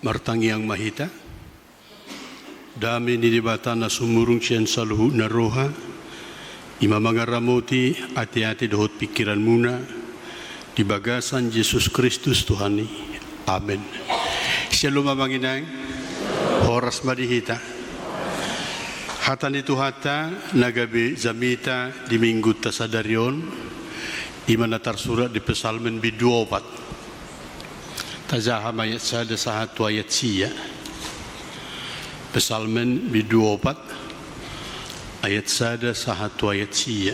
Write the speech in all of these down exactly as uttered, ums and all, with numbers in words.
Martangiang ma hita. Dame ni Debata na sumurung sian saluhutna roha, i ma mangaramoti ateate dohot pingkiranmuna, di bagasan Jesus Kristus Tuhan i. Amen. Syalom, amang inang. Horas ma di hita. Hata ni Tuhanta na gabe jamita di minggunta sadari on, i ma na tarsurat di Psalmen bindu opat. Tajaha ma ayat sada sahat tu ayat sia. Psalmen bindu opat, ayat sada sahat tu ayat sia.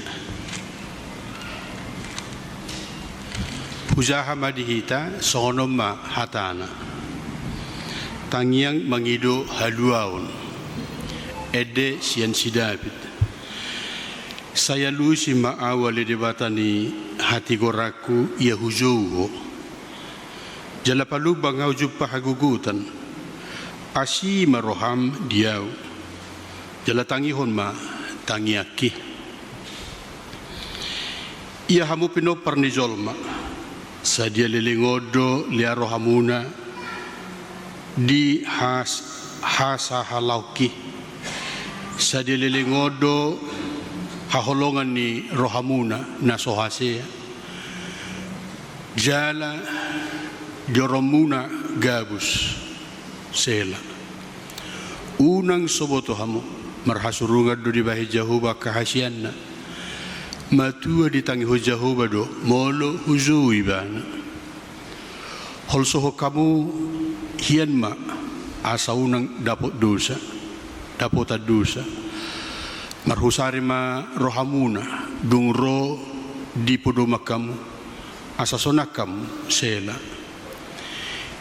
Hujaha ma di hita, songon on ma hatana. Tangiang mangido haluaon. Ende sian si David. Sai alusi ma ahu ale Debata ni hatigoranku, ia hujou Ho. Jala palumbang ahu jumpa hagogotan. Asi ma roham di ahu. Jala tangihon ma tangiangki. Ia hamu pinompar ni jolma. Sadia leleng on do lea rohamuna di has-, hasahalaonki. Sadia leleng on do haholongan ni rohamuna na so hasea. Jala joronmuna gabus. Sela. Unang so boto hamu, marhasurungan do dibahen Jahowa angka hasianna. Matua ditangihon Jahowa do, molo hujou Ibana. Holsohon hamu hian ma, asa unang dapot dosa, dapotan dosa. Marhusari ma rohamuna, dung ro di podoman hamu, asa sonang hamu. Sela.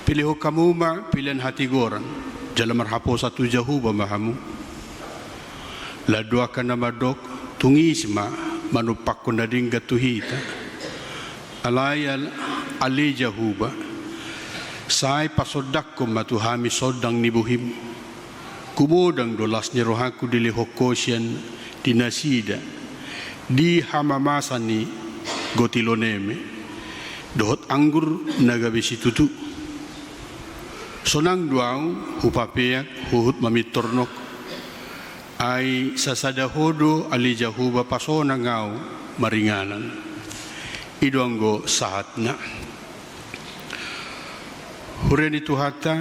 Pilihon hamu ma pilihan hatigoran, jala marhaposan tu Jahowa ma hamu. Lado angka na mandok, tung ise ma manumpakkon na denggan tu hita. Alai al-, ale Jahowa, sai pasondangkon ma tu hami sondang ni bohim. Kumodang do las ni rohangku dilehon Ho sian di nasida, di hamamasa ni gotilon eme, dohot anggur na gabe situtu. Sonang do ahu hupapeak huhut mamintor nok. Ai sasada Ho do ale Jahowa pasonang ahu maringanan. I do anggo sahatna. Huria ni Tuhanta,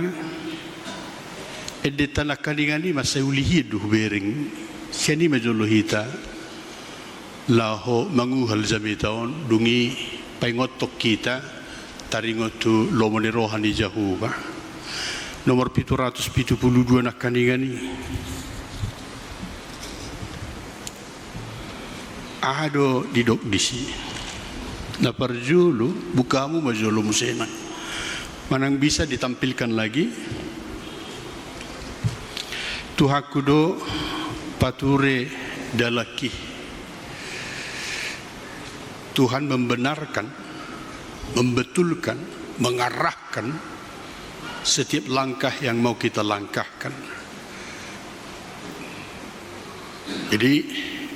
endenta nangkaningan i mansai uli hian do hubereng, sian i ma jolo hita laho manguhal jamita on, dung i paingothon hita taringot tu lomo ni roha ni Jahowa. Nomor pitu ratus pitu pulu dua nangkaningan i. Aha do didok disi? Na parjolo, buka hamu ma jolo muse nang. Manang bisa ditampilkan lagi. Tuhanku do pature dalanki. Tuhan membenarkan, membetulkan, mengarahkan setiap langkah yang mau kita langkahkan. Jadi,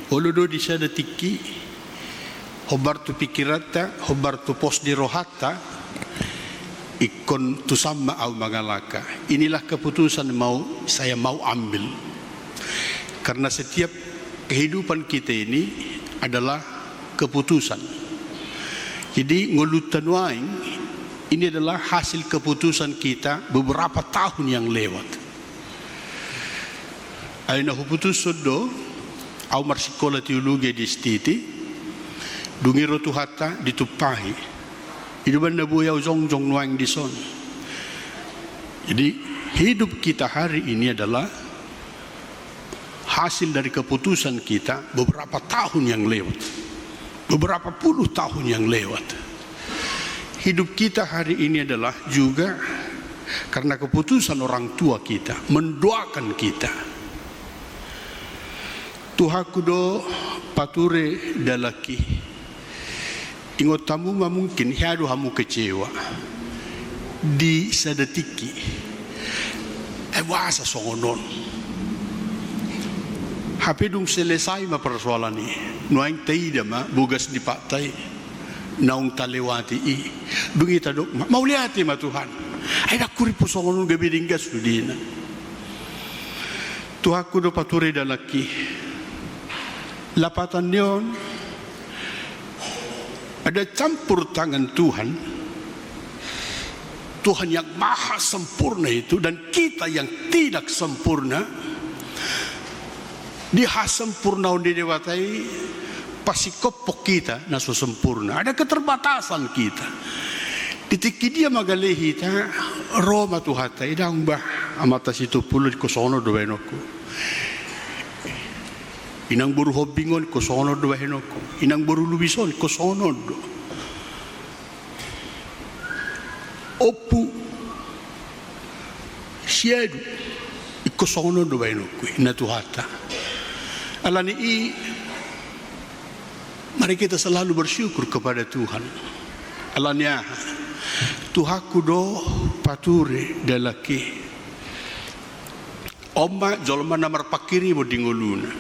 olo do di sada tingki, hombar tu pingkiranta, hombar tu pos ni rohanta, ingkon tusan ma ahu mangalangka. Inilah keputusan mau, saya mau ambil. Karena setiap kehidupan kita ini adalah keputusan. Jadi, ngolunta nuaeng, ini adalah hasil keputusan kita beberapa tahun yang lewat. Ai na huputushon do ahu marsikola teologi di S T I T, dung i ro Tuhanta ditumpahi. I do umbahen na boi ahu jongjong nuaeng dison. Jadi, hidup kita hari ini adalah hasil dari keputusan kita beberapa tahun yang lewat, beberapa puluh tahun yang lewat. Hidup kita hari ini adalah juga karena keputusan orang tua kita, mendoakan kita. Tuhanku do pature dalanki. Ingot hamu ma mungkin, hea do hamu kecewa di sada tingki. Ai boasa songon on? Hape dung selesai ma persoalan i, nuaeng taida ma bogas ni patta i naung talewati i. Dung i tadok ma, mauliate ma Tuhan. Ai ndang hurimpu songon on gabe denggan sudena. Tuhanku do pature dalanki. Lapatan ni on, ada campur tangan Tuhan. Tuhan yang maha sempurna itu dan kita yang tidak sempurna, di hasempurnaon ni Debata i pasingkophon hita na so sempurna. Ada keterbatasan kita. Di tingki dia ma gale hita, ro ma Tuhanta, inang bah, Amanta Sitompul on, ingkon songon on do bahenonku. Inang boru Hombing on, ingkon songon on do bahenonku. Inang boru Lubis on, ingkon songon on do. Ompu Siadu, ingkon songon on do bahenonku, ninna Tuhanta. Alani i, mari kita selalu bersyukur kepada Tuhan. Alani aha? Tuhanku do pature dalanki. On ma jolma na marpanghirimon di ngoluna.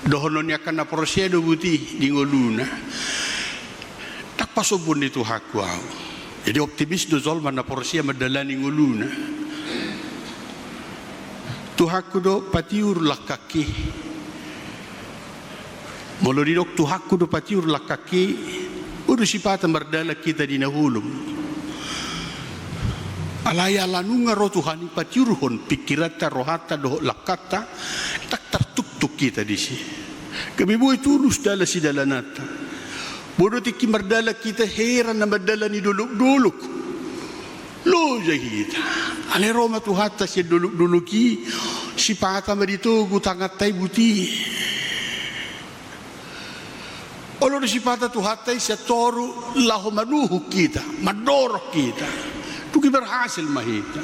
Dohonon ni angka na porsea do buti di ngoluna. Ndang pasombuon ni Tuhanku ahu. Jadi optimis do jolma na porsea mandalani ngoluna. Tuhanku do patiur langkangki. Molo didok Tuhanku do patiur langkangki, unang sipata mardalan hita di na holom. Alai ala nunga ro Tuhan i patiurhon pingkiranta, rohanta dohot langkanta, ndang tartuktuk hita disi. Gabe boi tulus dalan sidalananta. Molo tingki mardalan hita heran na mandalani dolok-dolok. Loja hita. Alai ro ma Tuhanta sian dolok-dolok i, sipata ma ditogu tanganta i buti. Olo do sipata Tuhanta i sian toru laho manuhuk hita, mandorong hita. Dung i berhasil ma hita.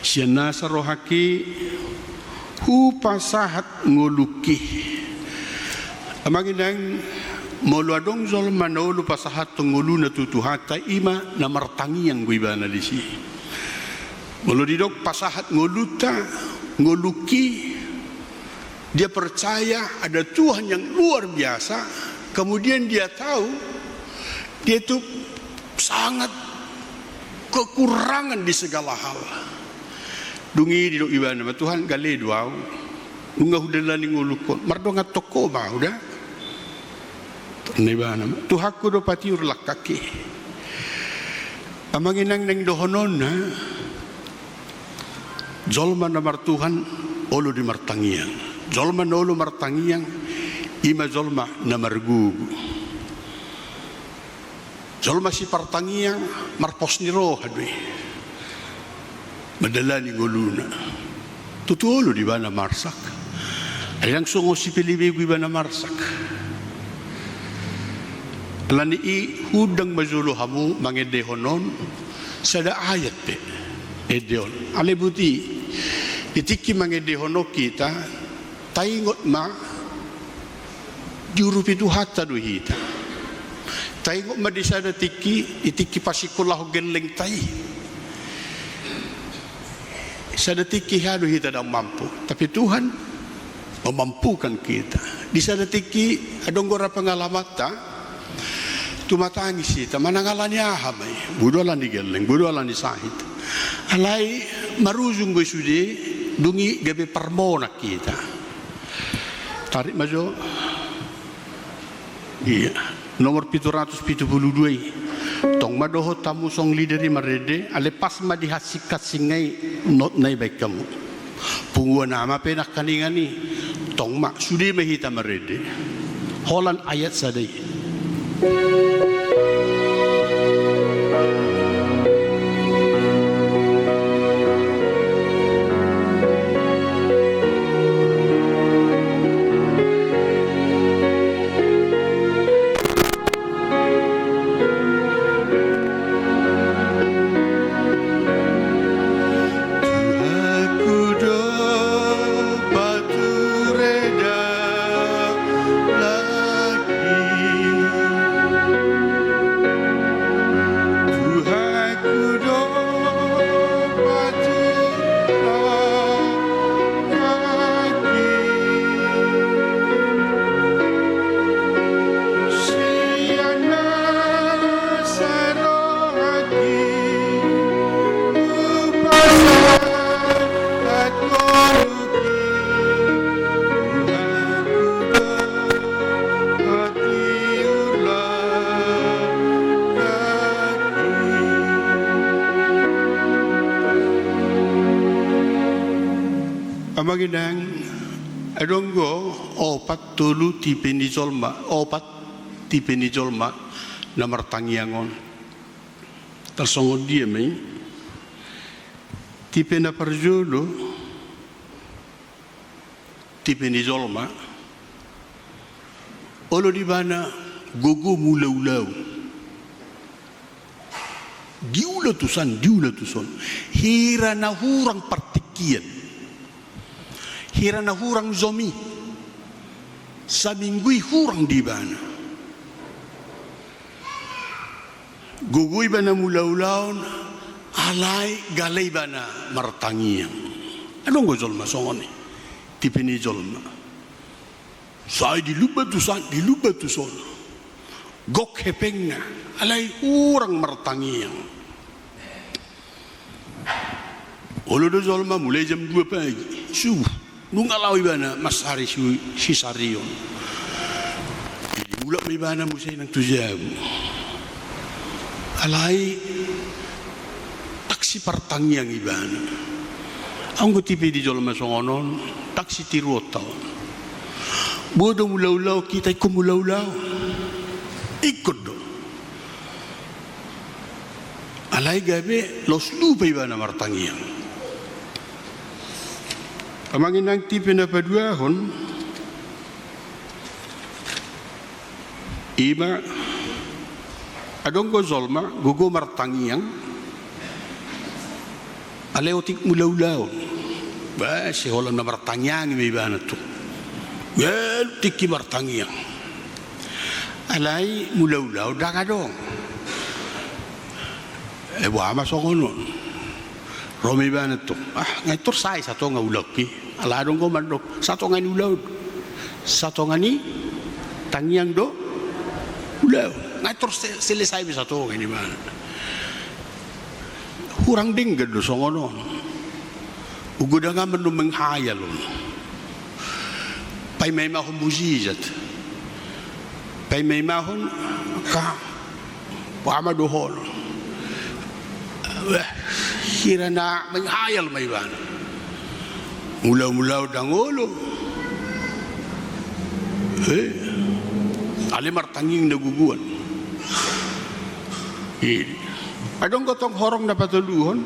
Sian nasa rohangki hupasahat ngolungki. Amang inang, molo adong jolma na olo pasahathon ngoluna tu Tuhanta, i ma na martangiang do ibana disi. Molo didok pasahat ngolunta, ngolungki, dia percaya ada Tuhan yang luar biasa, kemudian dia tahu dia itu sangat kekurangan di segala hal. Dung i didok ibana ma, Tuhan, gale do ahu. Nunga hudalani ngolungkon. Mardongan tongko ma ahu da. Ninna ibana ma, Tuhanku do patiur langkangki. Amang inang, naeng dohononna, jolma na martuhan olo do i martangiang. Jolma na olo martangiang, i ma jolma na margogo. Jolma sipartangiang, marpos ni roha do i mandalani ngoluna. Tutu olo do ibana marsak. Ai ndang songon sipelebegu ibana marsak. Alani i, huundang ma jolo hamu mangendehon on, sada ayat pe ende on. Alai buti, di tingki mangendehon on hita, taingot ma, diurupi Tuhanta do hita. Taingot ma di sada tingki, di tingki pasingkolahon gellengta i. Sada tingki hea do hita ndang mampu, tapi Tuhan memampukan kita. Di sada tingki adong do ra pengalamanta, tumatangis hita, manang alani aha ma i, boi do alani gelleng, boi do alani sahit. Alai marujung do i sude, dung i gabe parmonang hita. Tarik ma jo. Ia, nomor pitu ratus pitu pulu dua i. Tong ma dohot hamu song leader i marende, alai pas ma di hansing-hansingan i notna i baen hamu. Punguan ama pe nangkaningan i, tong ma, sude ma hita marende. Holan ayat sada i. Tuhanku do pature dalanki. Inang, adong do opat tolu tipe ni jolma, opat tipe ni jolma na martangiang on. Tarsongon dia ma i? Tipe na parjolo, tipe ni jolma, olo di ibana gogo mulaulaon. Diula tusan, diula tuson. Hira na hurang partingkian, hira na hurang jom i, saminggu i hurang di ibana. Gogo ibana mulaulaon, alai gale ibana martangiang. Adong do jolma songon i, tipe ni jolma. Sai dilumba tusan, dilumba tuson. Gok hepengna, alai hurang martangiang. Olo do jolma mulai jam dua pagi, subuh. Nunga laho ibana mansari si, sisarion. Jadi mulak ma ibana muse nang tu jabu. Alai ndang sipartangiang ibana. Anggo tipe ni jolma songon on, ndang sitiruonta on. Bodo mulaulaon hita, ingkon mulaulaon. Ingkon do. Alai gabe laos lupa ibana martangiang. Amang inang, tipe na paduahon, ima adong do jolma gogo martangiang, alai otik mulaulaon. Bah, sai holan na martangiang ma ibana tu. Bah, tingki martangiang. Alai mulaulaon ndang adong. Eh, boha ma songon on? Ro ma ibana tu. Ah, nga i tor sae satonga ulaonki. Ala adong do mandok, satonga ni ulaon, satonga ni tangiang do ulaon. Nga i tor se-, selesai be satonga ni ibana. Hurang denggan do songon on. Ugo dang aman do menghayal on. Paimaimahon mujizat. Paimaimahon ka, boha ma dohonon. Bah, hira na menghayal ma ibana. Mulaulaon ndang olo. Eh, alai martangiang na gogoan. Ih. Adong do tong horong na patoluhon.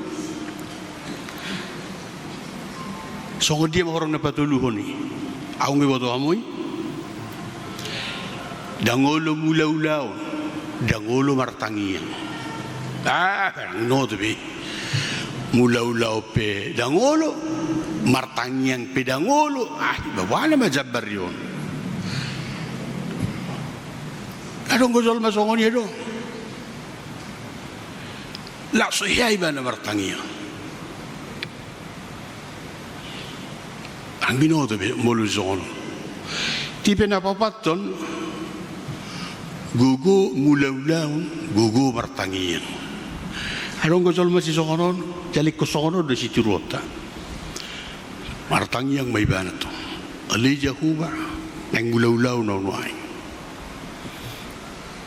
Songon dia ma horong na patoluhon i? Ahu nunga iboto hamu i. Ndang olo mulaulaon, ndang olo martangiang. Ah, ndang binoto be. Mulaulaon pe ndang olo, martangiang pe ndang olo. Ah, iba boha nama jambar i on? Adong do jolma songon i adong. Laos so hea ibana martangiang. Ndang binoto be molo songon on. Tipe na paopathon, gogo mulaulaon, gogo martangiang. Adong do jolma sisongon on, jala ingkon songon on do sitiruonta. Martangiang ma ibana tu. Ale Jahowa, naeng mulaulaon ahu nuaeng.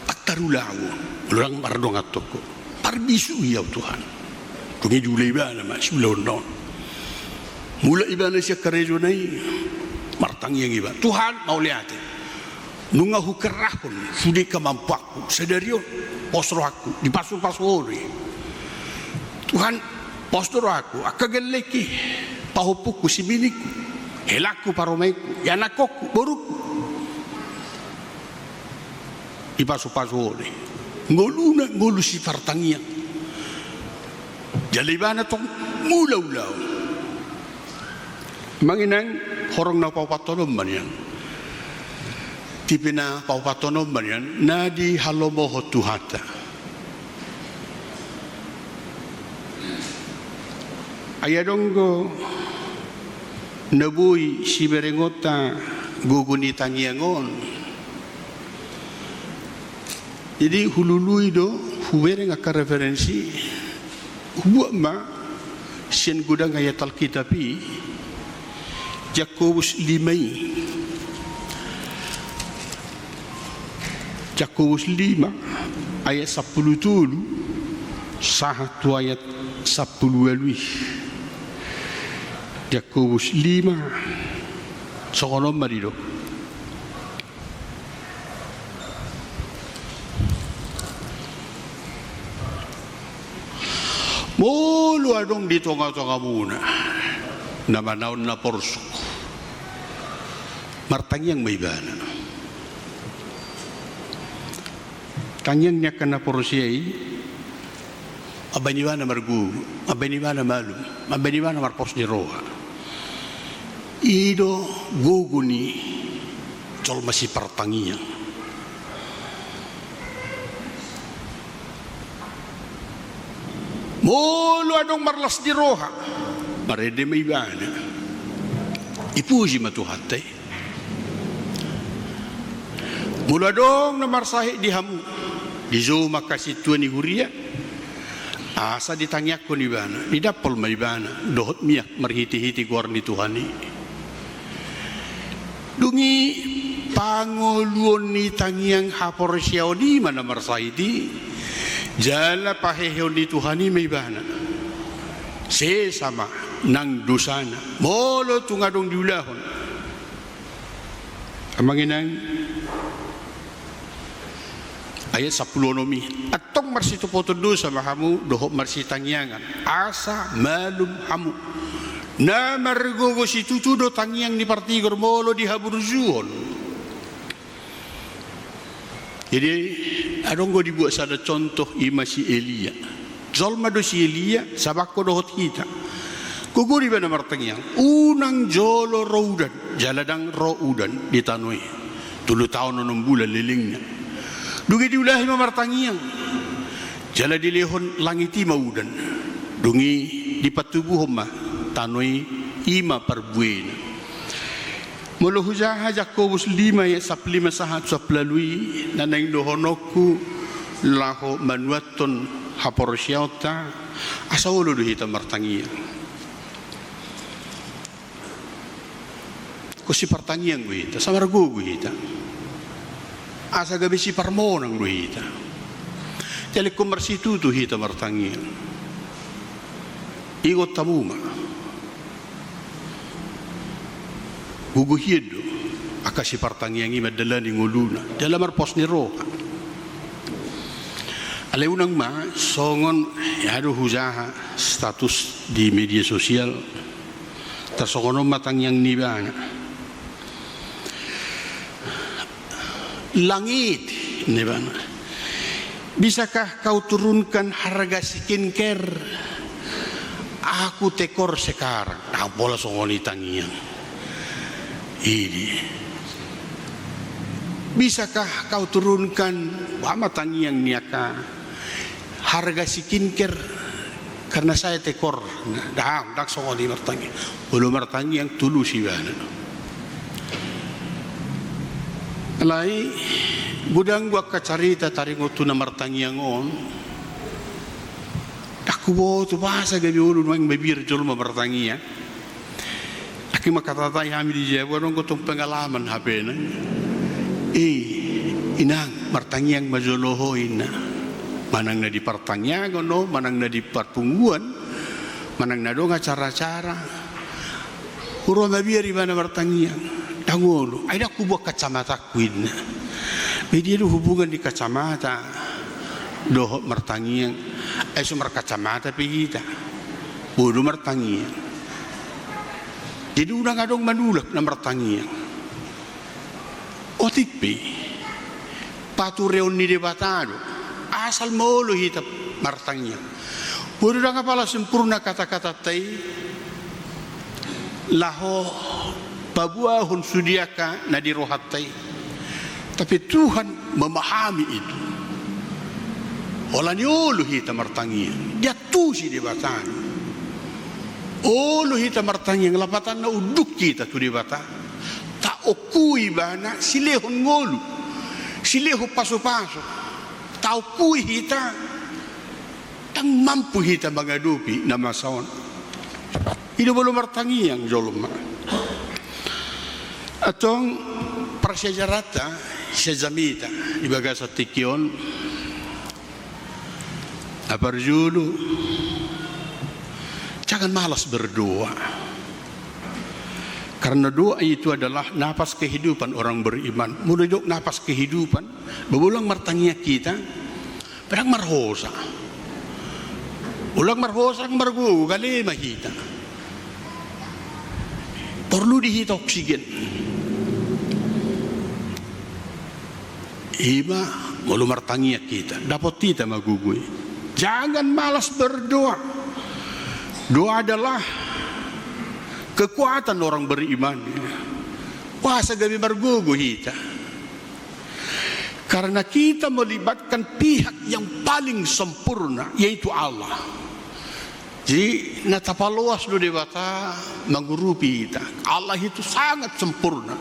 Ndang tarula ahu, ndang mardongan tongko. Parbisui ahu Tuhan. Dung i diula ibana ma siulaonna on. Mulak ibana sian karejona i, martangiang iba. Tuhan, mauliate. Nunga hukerahon sude kemampuanku, sadari on, pos rohangku, dipasupasu Ho do i. Tuhan, pos do rohangku, angka gellengki, pahompungku, siminingku, helangku, parumaenku, ianakhonku, borungku. Dipasupasu Ho do i. Ngoluna, ngolu sipartangiang. Jala ibana tong mulaulaon. Amang inang, horong na paopathon on ma nian. Tipe na paopathon on ma nian, na dihalomohon Tuhanta. Ai adong do na boi siberengonta gogo ni tangiang on. Jadi, hulului do, hubereng angka referensi, hubuat ma sian godang ayat Alkitab i, Jakobus lima i. Jakobus lima, ayat sampulu tolu, sahat tu ayat sampulu ualu i. Jakobus lima, songon on ma didok. Molo adong di tonga-tongamuna na manaon na porsuk, martangiang ma ibana. Tangiang ni angka na porsea i, mambaen ibana margogo, mambaen ibana malum, mambaen ibana marpos ni roha. I do gogo ni jolma sipartangiang. Molo adong marlas ni roha, marende ma ibana. Ipuji ma Tuhanta i. Molo adong na marsahit di hamu, dijou ma angka sintua ni huria, asa ditangiangkon ibana, didampol ma ibana dohot miak marhite-hite goar ni Tuhan i. Dung i, pangoluon ni tangiang haporseaon i ma na marsahit i, jala paheheon ni Tuhan i ma ibana. Sesa ma nang dosana molo tung adong diulahon. Amang inang, ayat sampulu onom i, antong marsitopoton dosa ma hamu dohot marsitangiangan, asa malum hamu. Na margogo situtu do tangiang ni partigor molo dihaburjuhon. Jadi, adong do dibuat sada contoh, i ma si Elia. Jolma do si Elia, sabangko dohot hita. Gogo do ibana martangiang, unang jolo ro udan, jala ndang ro udan di tano i. Tolu taon onom bulan lelengna. Dung i diulahi ma martangiang, jala dilehon langit i ma udan. Dung i dipatubuhon ma tano i, i ma parbuena. Molo hujaha Jakobus lima ayat sampulu lima sahat sampulu ualu i, na naeng dohononku laho manuathon haporseaonta, asa olo do hita martangiang. Anggo sipartangiang do hita, asa margogo hita. Asa gabe siparmonang do hita. Jala ingkon marsitutu hita martangiang. Ingot hamu ma. Gogo hian do angka sipartangiang i mandalani ngoluna jala marpos ni roha. Alai unang ma songon, ia do hujaha status di media sosial, tarsongon on ma tangiang ni ibana. Langit, ninna ibana. Bisakah kau turunkan harga skincare? Aku tekor sekarang. Ndang pola songon i tangiang. Idi. Bisakah kau turunkan, boha ma tangiang ni angka harga skincare karena saya tekor. Ndang, ndang songon i martangiang. Molo martangiang tulus ibana. Alai godang do angka carita taringot tu na martangiang on. Ndang huboto boasa gabe olo nuaeng mabiar jolma martangiang. Angka i mangkatai hami di jabu, adong do tong pengalaman hapena. Eh, inang, martangiang ma jolo ho, ninna. Manang na di partangiangan do, manang na di parpunguan, manang na adong acara-acara. Huroha mabiar ibana martangiang. Ndang olo. Ai ndang hubuat kacamatanku, ninna. Ba dia do hubungan ni kacamata dohot martangiang? Ai so markacamata pe hita. Boi do martangiang. Jadi unang adong manulak na martangiang. Otik pe i, patureon ni Debata do. Asal ma olo hita martangiang. Boi do ndang apala sempurna kata-katanta i laho paboahon sude angka na di rohanta i. Tapi Tuhan memahami itu. Holan i olo hita martangiang, diantusi Debata do. Olo hita martangiang, lapatanna unduk hita tu Debata. Taompui ibana, silehon ngolu, silehon pasu-pasu. Taompui hita, ndang mampu hita mangadopi na masa on. I do molo martangiang jolma. Antong parsiajaranta sian jamita di bagasan tingki on. Na parjolo, jangan malas berdoa. Karena doa itu adalah napas kehidupan orang beriman. Molo didok napas kehidupan, ba ulang martangiang hita, ba ndang marhosa. Ulang marhosa, ndang margogo, gale ma hita. Porlu di hita oksigen. Ima, molo martangiang hita, dapot hita ma gogo i. Jangan malas berdoa. Doa adalah kekuatan orang beriman. Boasa gabe margogo hita? Karena kita melibatkan pihak yang paling sempurna, yaitu Allah. Jadi, na tapaloas do Debata mangurupi hita. Allah itu sangat sempurna,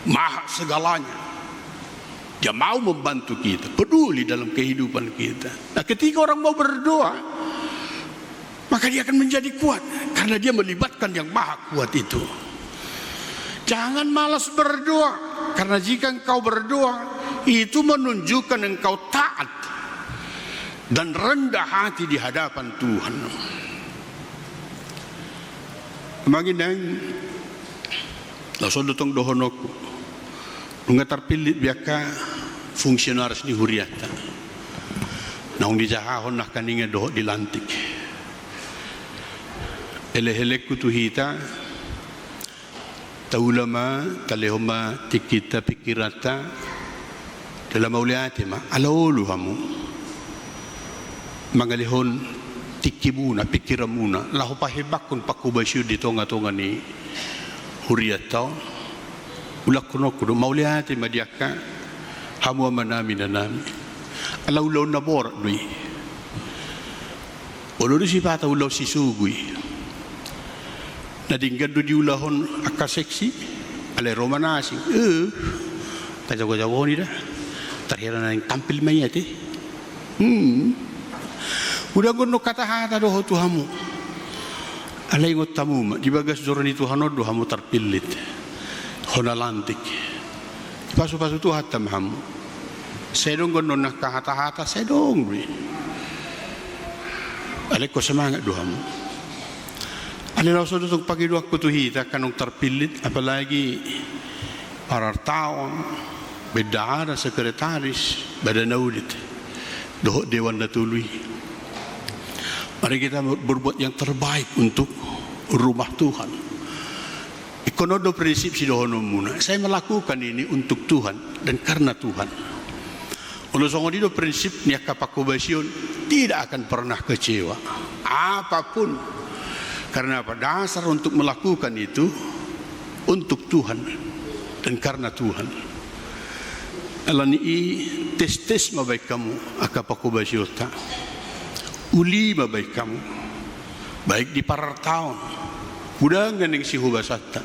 maha segalanya. Dia mau membantu kita, peduli dalam kehidupan kita. Nah, ketika orang mau berdoa, maka dia akan menjadi kuat, karena dia melibatkan yang maha kuat itu. Jangan malas berdoa, karena jika engkau berdoa, itu menunjukkan engkau taat dan rendah hati di hadapan Tuhan. Amang inang, laos on do tong dohononku. Nunga tarpillit be angka fungsionaris ni hurianta. Naung dijahahon angka ninna dohot dilantik. Elehelengku tu hita, taula ma, talehon ma tingkinta, pingkiranta, da mauliate ma, ala olo hamu mangalehon tingkimuna, pingkiranmuna, laho pahembangkon pangkobasion di tongatonga ni hurianta on. Ulakhononku do, mauliate ma di angka hamu amanami, inanami. Ala ulaon na borat do i. Olo do sipata ulaon sisogo i. Na denggan do diulahon angka seksi, alai ro ma na asing. Eh, tajagojagohon i da. Tarhira naeng tampil ma i ate. Hmm. Uda anggo on hatahata do ho tu hamu. Alai ingot hamu ma, di bagas joro ni Tuhan on do hamu tarpillit. Hona lantik. Dipasupasu Tuhanta ma hamu. Sai adong do annon angka hatahata, sai adong do i. Alai ingkon semangat do hamu. Alai laos on do tong pangidoanku tu hita angka naung tarpillit, apalagi parartaon, bendahara, sekretaris, badan audit, dohot dewan na tolu i. Mari kita berbuat yang terbaik untuk rumah Tuhan. Ingkon on do prinsip sidohononmuna. Saya melakukan ini untuk Tuhan dan karena Tuhan. Molo songon i do prinsip ni angka pangkobasion, tidak akan pernah kecewa. Apapun. Karena apa? Dasar untuk melakukan itu untuk Tuhan dan karena Tuhan. Alani i, testes ma baen hamu angka pangkobasionta. Uli ma baen hamu. Baik di parartaon, godang naeng sihobasanta.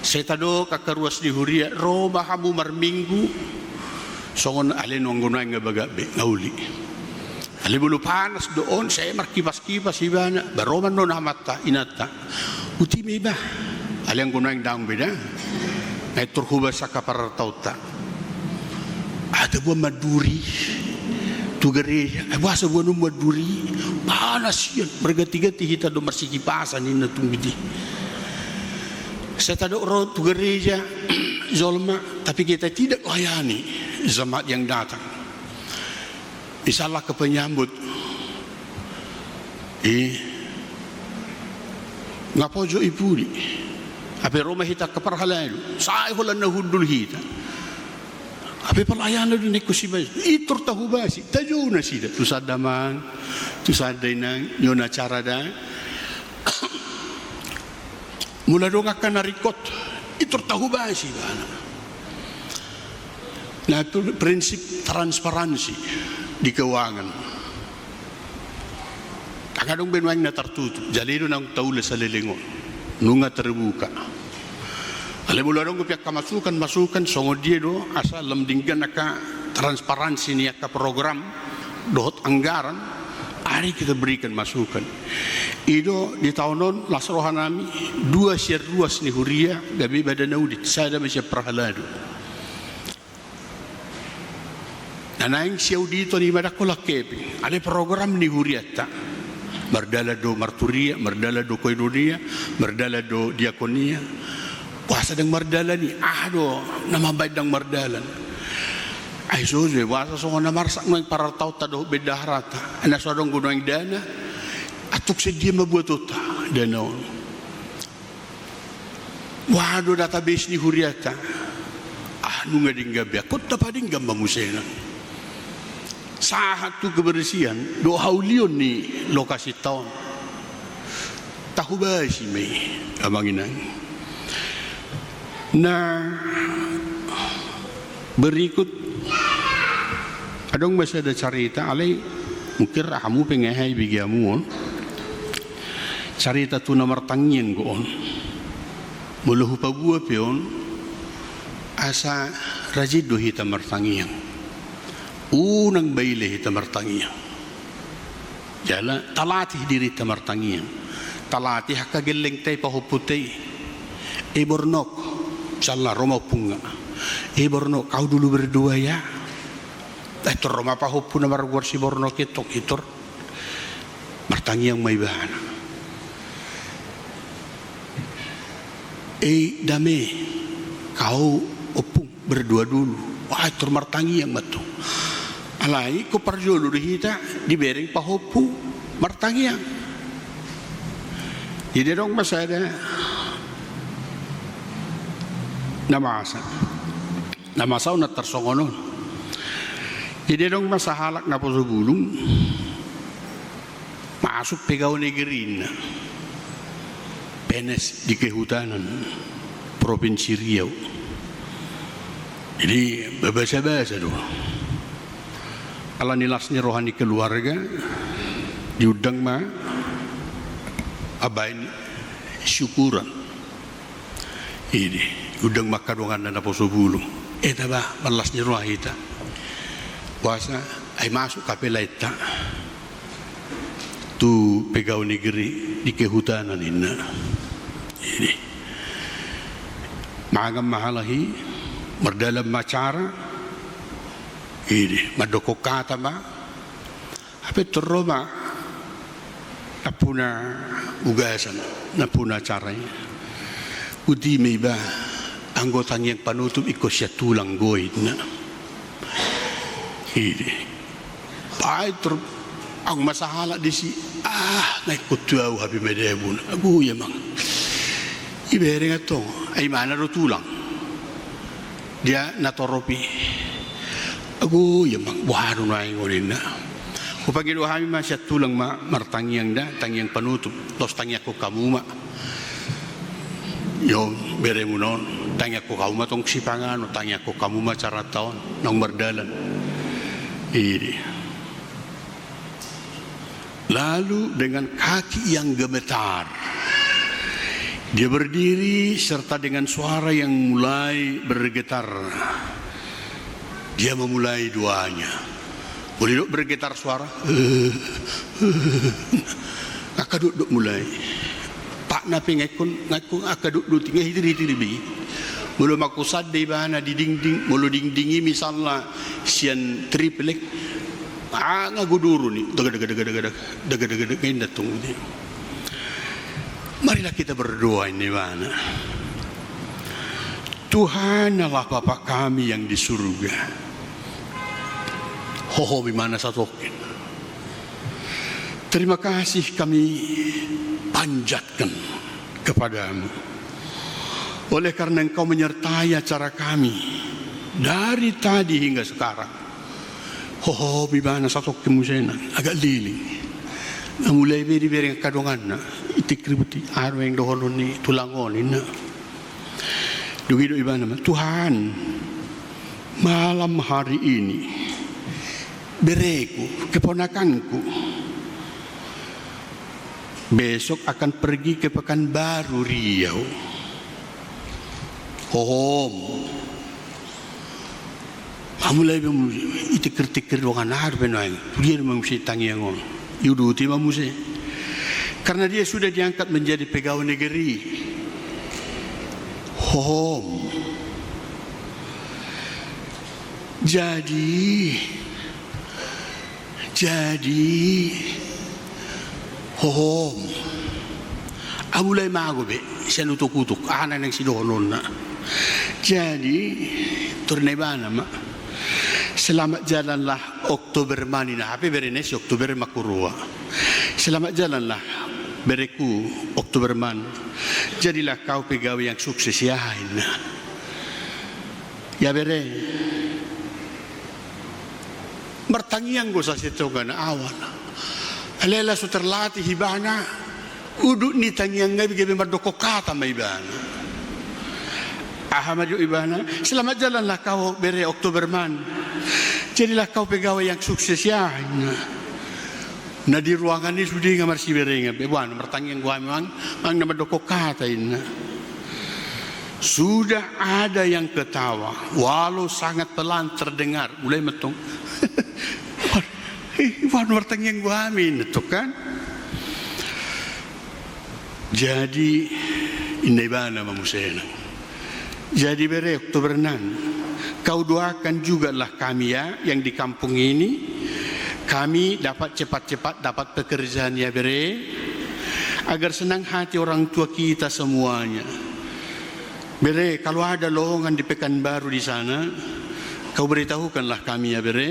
Sai tadok angka ruas ni huria, ro ma hamu marminggu, songon alai nuaeng, anggo nuaeng nga bagak be, nga uli. Alai molo panas do on, sai markipaskipas ibana, ba ro ma annon amanta, inanta. Uti ma iba. Alai anggo nuaeng ndang be da. Nga tor hobas angka parartaonta. Ai taboan ma duri tu gareja, ai boasa boanon ma duri? Panas ian, marganti-ganti hita do marsikipasan, ninna tumbi di. Sai tadok ro tu gareja jolma, tapi kita tidak layani jemaat yang datang. Misalna angka penyambut. I. Nga poso i pudi. Hape ro ma hita angka parhalado. Sai holan na hundul hita. Hape pelayanan do na ingkon sibasa. I tor tahobasi. Tajou nasida. Tu sanda amang. Tu sanda inang. Nyon acara da. Molo adong angka na ringkot, i tor tahobasi ibana. Nah, itu prinsip transparansi di keuangan. Ndang adong be nuaeng na tartutup, jala i do naung taula saleleng on. Nunga terbuka. Alai molo adong dope angka masukan, masukan, songon dia do, asa lam denggan angka transparansi ni angka program, dohot anggaran, mari kita berikan masukan. I do di taon on las roha nami, dua sian ruas ni huria gabe badan audit, sada ma sian parhalado. Na naeng siauditon i ma ndang holan hepeng, alai program ni hurianta. Mardalan do marturia, mardalan do koinonia, mardalan do diakonia. Boasa ndang mardalan i? Aha do na mambahen ndang mardalan? Ai so jo i, boasa songon na marsak nuaeng parartaonta dohot bendaharanta. Ai na so adong do nuaeng dana, antong sian dia ma buatonta dana on? Boha do database ni huriata? Ah, nunga denggan be, ingkon tapadenggan ma muse nang. Sahat tu kebersihan dohot haulion ni lokasinta on. Tahobasi ma i, amang inang. Nah, berikut, adong ma sada carita, alai mungkin ra hamu pe nga hea ibege hamu on. Carita tu na martangiang do on. Molo hupaboa pe on, asa rajin do hita martangiang. Unang baile hita martangiang. Jala talatih dirinta martangiang. Talatih angka gellengta i, pahompunta i. E bornok, misalna ro ma ompungna. E bornok, kau dulu berdoa ya. Ai tor ro ma pahompu na margoar si bornok i, tong i tor. Martangiang ma ibana. E dame, kau ompung berdoa dulu. Wah, tor martangiang ma tong. Alai ingkon parjolo do hita dibereng pahompu martangiang. Jadi adong ma sada na masa. Na masa on na tarsongon on. Jadi adong ma sahalak naposo bulung. Masuk pegawai negeri, inna. P N S di Kehutanan, Provinsi Riau. Jadi, babasa-basa do. Ala ni las ni roha ni keluarga, diundang ma ambaen syukuran. Idi, diundang ma angka donganna naposo bulung. E taba, marlas ni roha hita. Boasa, ai masuk hape laenta tu pegawai negeri di Kehutanan, inna. Idi. Mangan ma halak i, mardalan ma acara. Idi, mandokkon hata ma. Hape tor ro ma nampuna ugasan, nampuna acara i. Uti ma iba, anggo tangiang panutup ingkon sian tulang do, inna. Idi. Baen tor, anggo masa halak disi, ah, nga ingkon tu au hape ma debuna. Ago i amang. Ibereng antong, ai imana do tulang. Dia na torop i. Ago i amang, boha do nuaeng on, inna. Hupangido hami ma sian tulang ma martangiang da, tangiang panutup, laos tangiangkon hamu ma. Ia beremuna on, tangiangkon hamu ma tong sipanganon, tangiangkon hamu ma acaranta on, naung mardalan. Idi. Lalu dengan kaki yang gemetar, dia berdiri serta dengan suara yang mulai bergetar, dia memulai doanya. Molo didok bergetar suara, angka dokdok mulai. Patna pe nga ingkon, nga ingkon angka dokdok, nga hitir-hitir be i. Molo mangkusande ibana di dingding, molo dingding i misalna sian triplek, ah, nga godoro ni, daga, daga, daga, daga, daga, daga, daga, daga, inna tong. Marilah kita berdoa, inna ibana. Tuhan Allah Bapa kami yang di surga, hohom ibana satongkin. Terima kasih kami panjatkan kepada-Mu oleh karena Engkau menyertai acara kami dari tadi hingga sekarang. Hohom ibana satongkin muse nang agak liling. Na mulai be dibereng angka donganna, itik ributi, aha do naeng dohonon ni tulang on, inna. Dung i didok ibana ma, Tuhan, malam hari ini bereku, keponakanku, besok akan pergi ke Pekanbaru Riau. Hohom. Nga mulai be muse, itikir-tikir dongan, aha dope nuaeng, tu dia do ma muse tangiang on. Diuduti ma muse. Karena dia sudah diangkat menjadi pegawai negeri. Hohom. Jadi, jadi, Hohom. Ahu mulai mago be sian utuk-utuk, aha na naeng sidohononna. Jadi, tor na ibana ma, selamat jalanlah Oktoberman, ninna. Hape berena si Oktober ma huroha. Selamat jalanlah bereku Oktoberman. Jadilah kau pegawai yang sukses ya, ninna. Ya bere. Martangiang do sasintongna awan. Alai laos so terlatih ibana, udut ni tangiangna i gabe mandokkon hata ma ibana. Aha ma didok ibana, selamat jalanlah kau bere Oktoberman. Jadilah kau pegawai yang sukses ya, ninna. Na di ruangan i sude nga marsiberengan be, boha, martangiang do hami, manang na mandokkon hata, ninna. Sudah ada yang ketawa, walau sangat pelan terdengar. Mulai ma tong. Boha, martangiang do hami, ninna tong kan. Jadi, ninna ibana ma muse nang. Jadi bere Oktoberman, kau doakan jugalah kami ya, yang di kampung ini, kami dapat cepat-cepat dapat pekerjaan ya bere, agar senang hati orang tua kita semuanya. Bere, kalau ada lowongan di Pekanbaru di sana, kau beritahukanlah kami ya bere.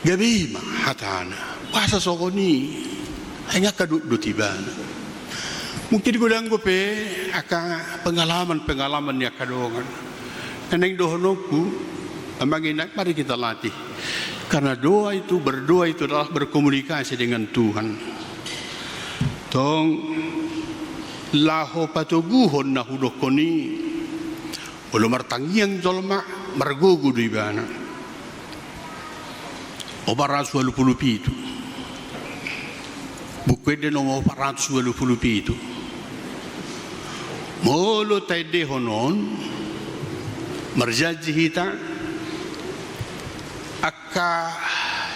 Gabe i ma hatana. Boasa songon i? Ai nga angka dotdot ibana. Mungkin godang dope angka pengalaman-pengalaman ni angka dongan. Na naeng dohononku, amang inang, mari kita latih. Karena doa itu, berdoa itu adalah berkomunikasi dengan Tuhan. Tong, laho patoguhon na hudokkon i. Molo martangiang jolma, margogo do ibana. Opat ratus ualu pulu pitu. Buku Ende nomor opat ratus ualu pulu pitu. Molo taendehon on, marjanji hita, angka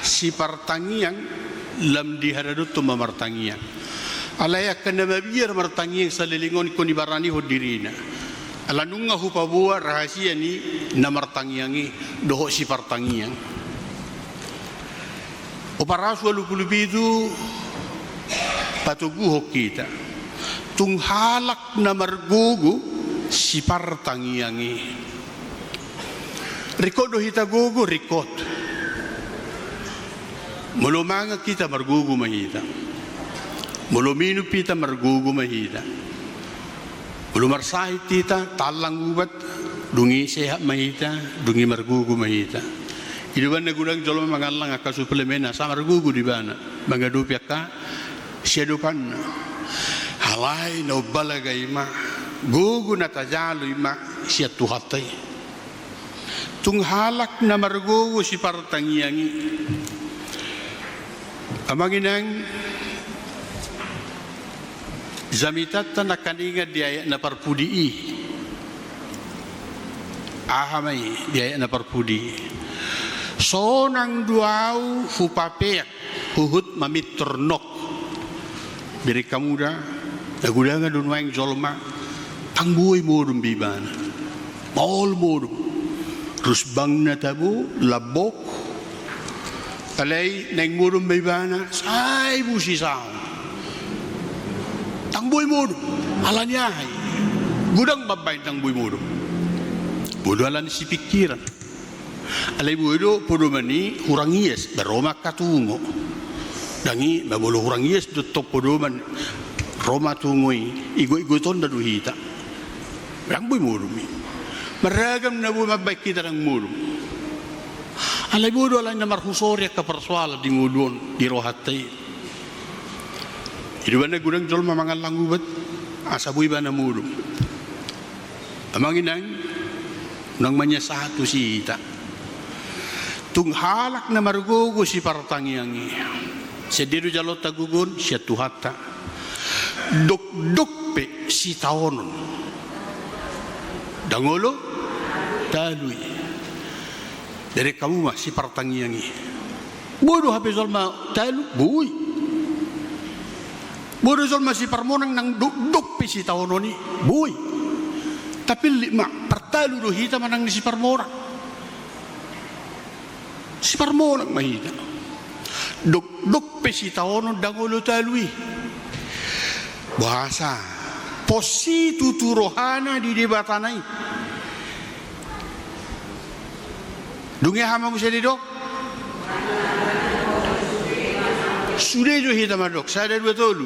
sipartangiang lam diharadot ma martangiang. Alai angka na mabiar martangiang saleleng on ingkon ibaranihon dirina. Ala nunga hupaboa rahasia ni na martangiang i dohot sipartangiang. Opat ratus ualu pulu pitu, patoguhon hita. Tung halak na margogo sipartangiang i. Ringkot do hita gogo, ringkot. Molo mangan hita margogo ma hita. Molo minum hita margogo ma hita. Molo marsahit hita, tallang ubat, dung i sehat ma hita, dung i margogo ma hita. I do umbahen na godang jolma mangallang angka suplemen asa margogo do ibana mangadopi angka siadopanna. Alai na umbalga i ma, gogo na tajalo i ma sian Tuhanta i. Tung halak na margogo sipartangiang i. Amang inang, jamitanta nangkaningan di ayat na parpudi i. Aha ma i di ayat na parpudi i? Sonang do ahu hupapeak huhut mamintor nok. Bereng hamu da, na godang do nuaeng jolma, ndang boi modom be ibana. Maol modom. Rusbangna tabo, lambok. Alai naeng modom ma ibana, sai busi saon. Ndang boi modom. Alani aha i? Godang mambaen ndang boi modom. Boi do alani sipingkiran. Alai boi do podoman i hurang ias, ba ro ma angka tungo. Ndang i, ba molo hurang ias do tong podoman, ro ma tungo i, igot-igotonna do hita. Ndang boi modom i. Marragam na boi mambaen hita ndang modom. Alai boi do alani na marhusori angka parsoalan di ngolu on, di rohanta i. I do umbahen na godang jolma mangallang ubat, asa boi ibana modom. Amang inang, unang manyahat-sahat tusi hita. Tung halak na margogo sipartangiang i. Sian dia do jaloonta gogo on? Sian Tuhanta. Dokdok pe sitaonon. Ndang olo talu i. Bereng hamu ma sipartangiang i. Boi do hape jolma talu, boi. Boi do jolma siparmonang nang dokdok pe sitaonon i, boi. Tapillit ma, partalu do hita manang na siparmonang. Siparmonang ma hita. Dokdok pe sitaonon ndang olo talu i. Boasa? Pos situtu rohana di Debatana i. Dung i aha ma muse didok? Sude jo hita mandok, sada dua tolu.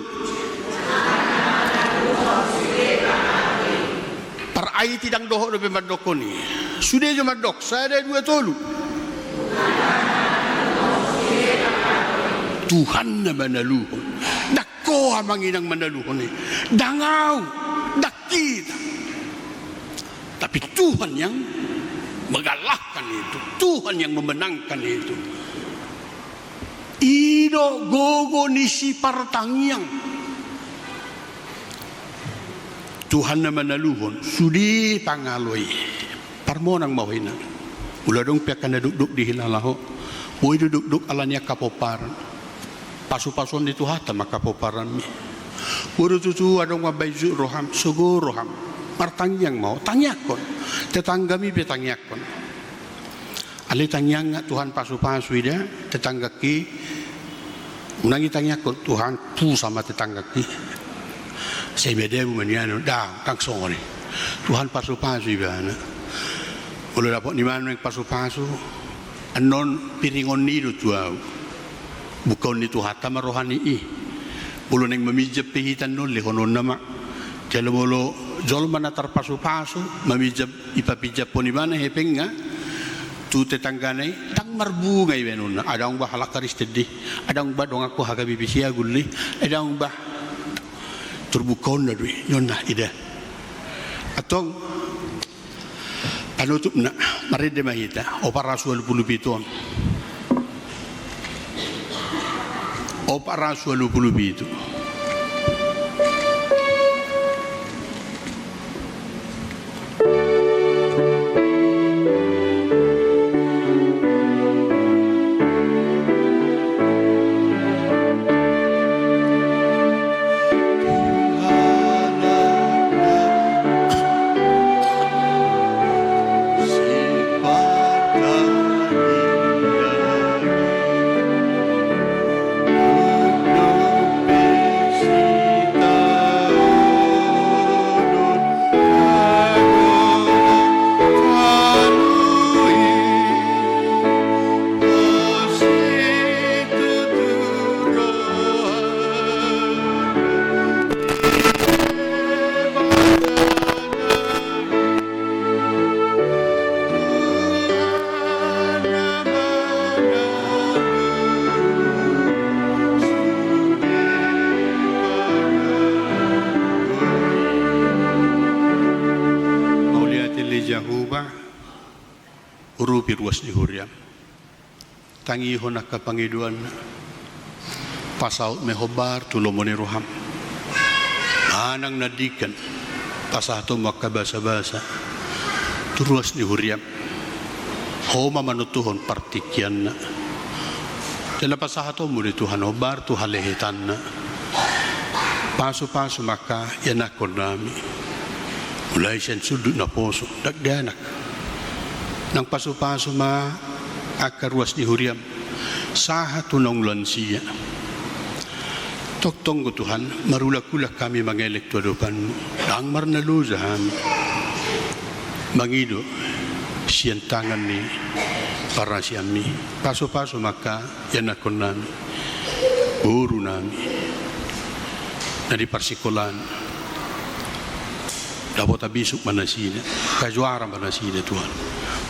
Par ai ti ndang dohot dope mandokkon i. Sude jo mandok, sada dua tolu. Tuhan na manaluhon. Ndang ho amang inang manaluhon i. Ndang au, ndang hita. Tapi Tuhan yang mengalahkan itu, Tuhan yang memenangkan itu. I do gogo ni sipartangiang. Tuhan na manaluhon, sude pangalo i. Parmonang ma ho inang. Molo adong pe angka na dokdok dihilala ho. Boi do dokdok ala ni angka pomparan. Pasupasuon ni Tuhanta ma angka pomparanmi. Molo tutu adong mambaen jut roham, sogo roham. Martangiang ma ho, tangiangkon. Tetanggami pe tangiangkon. Alai tangiang nga Tuhan pasupasu ida tetanggangki. Unang i tangiangkon Tuhan pusa ma tetanggangki. Sai madabu ma nian on, ndang, ndang songon i. Tuhan pasupasu ibana. Molo dapot niba nuaeng pasupasu, annon piringon ni do tu au. Bukaon ni Tuhanta ma roha ni i. Molo naeng maminjam pe hita annon lehononna ma. Jala molo jolma na tarpasupasu maminjam, ipapinjamhon ibana hepengna tu tetanggana i, ndang marbunga i baenonna. Adong bah halak Kristen di, adong bah donganku H K B P Siagion di, adong bah. Tarbukaonna do i, nionna ida. Antong, panutupna, marende ma hita, opat ratus ualu pulu pitu on. Opat ratus ualu pulu pitu. Mauliate ale Jahowa, urupi ruas ni huriam. Tangihon angka pangidoanna. Pasaut ma hombar tu lomo ni roham. Manang na denggan, pasahatonmu angka basabasa tu ruas ni huriam. Ho ma manontuhon partingkianna. Jala pasahatonmu do i Tuhan hombar tu halehetanna. Pasupasu ma angka ianakkonnami. Mulai sian sundut naposo, dakdanak. Nang pasupasu ma angka ruas ni huriam, sahat tu naung lansia. Tongtong do Tuhan, marulanghulang hami mangelek tu adopanmu, ndang marnaloja hami mangido sian tangan ni parasianmi. Pasupasu ma angka ianakkonnami, borunami na di parsikolaan. Dapotan bisuk ma nasida, angka juara ma nasida Tuhan.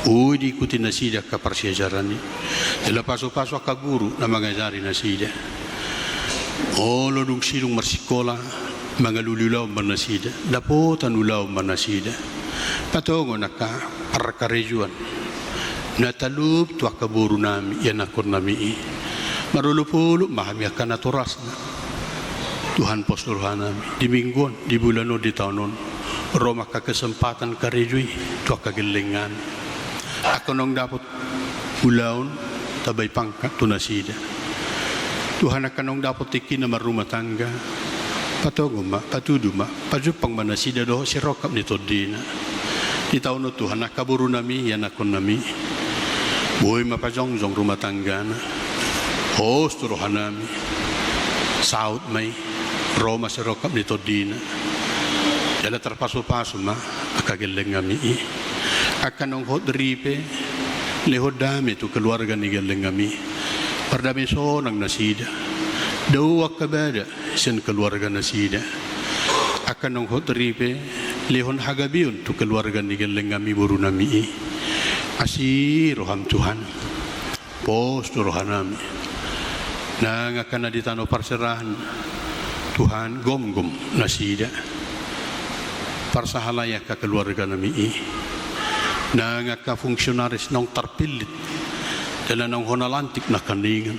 Boi diikuti nasida angka parsiajaran i. Jala pasupasu angka guru na mangajari nasida. Molo dung sidung marsikola, mangalului ulaon ma nasida, dapotan ulaon ma nasida. Patongon angka parkarejoan na talup tu angka borunami, ianakkonnami i. Marolopolop ma hami angka natorasna. Tuhan, pos rohanami, di minggu on, di bulan on, di taon on, ro ma angka kesempatan karejo i tu angka gellengna. Angka naung dapot ulaon, tambai pangkat tu nasida. Tuhan, angka naung dapot tingki na marrumah tangga, patongon ma, patudu ma, pajumpang ma nasida dohot sirongkap ni tondina. Di taon on Tuhan, angka borunami, ianakkonnami, boi ma pajongjong rumah tanggana. Pos tu rohanami. Saut ma i, ro ma sirongkap ni tondina. Jala tarpasupasu ma angka gelleng nami i. Angka naung hot ripe, lehon dame tu keluarga ni gelleng nami. Pardame sonang nasida. Dao angka bada sian keluarga nasida. Angka naung hot ripe, lehon hagabeon tu keluarga ni gelleng nami boru nami i. Asi roham Tuhan. Pos tu rohanami. Nang angka na di tano parserahan, Tuhan, gomgom nasida. Parsahalai angka keluarga nami i. Nang angka fungsionaris naung tarpillit, jala naung hona lantik nangkaningan.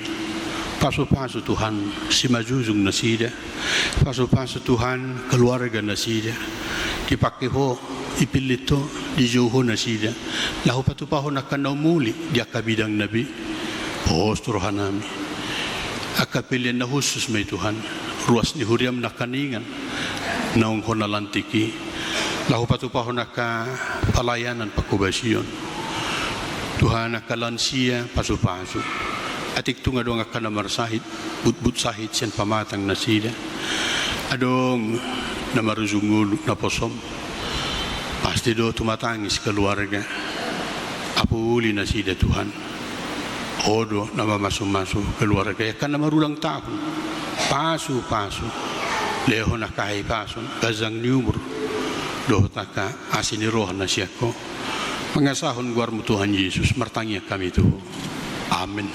Pasupasu Tuhan, simanjujung nasida. Pasupasu Tuhan, keluarga nasida. Dipangke Ho, dipillit Ho, dijou Ho nasida. Laho patupahon angka na umuli di angka bidang na be. Pos tu rohanami. Angka pelean na hushus ma i Tuhan. Ruas ni huriam nangkaningan. Naung hona lantik i. Laho patupahon angka palayanan pangkobasion. Tuhan, angka lansia pasupasu. Atik tung adong angka na marsahit, butbut sahit sian pamatang nasida. Adong na marujung ngolu naposom. Pasti do tumatangis keluarga. Apuli nasida Tuhan. Ho do na mamasumasu keluarga i angka na marulang tahun. Pasupasu. Lehon angka hahipason, ganjang ni umur. Dohot angka asi ni roha na sian Ho. Mangasahon goarmu Tuhan Jesus, martangiang hami tu Ho. Amen.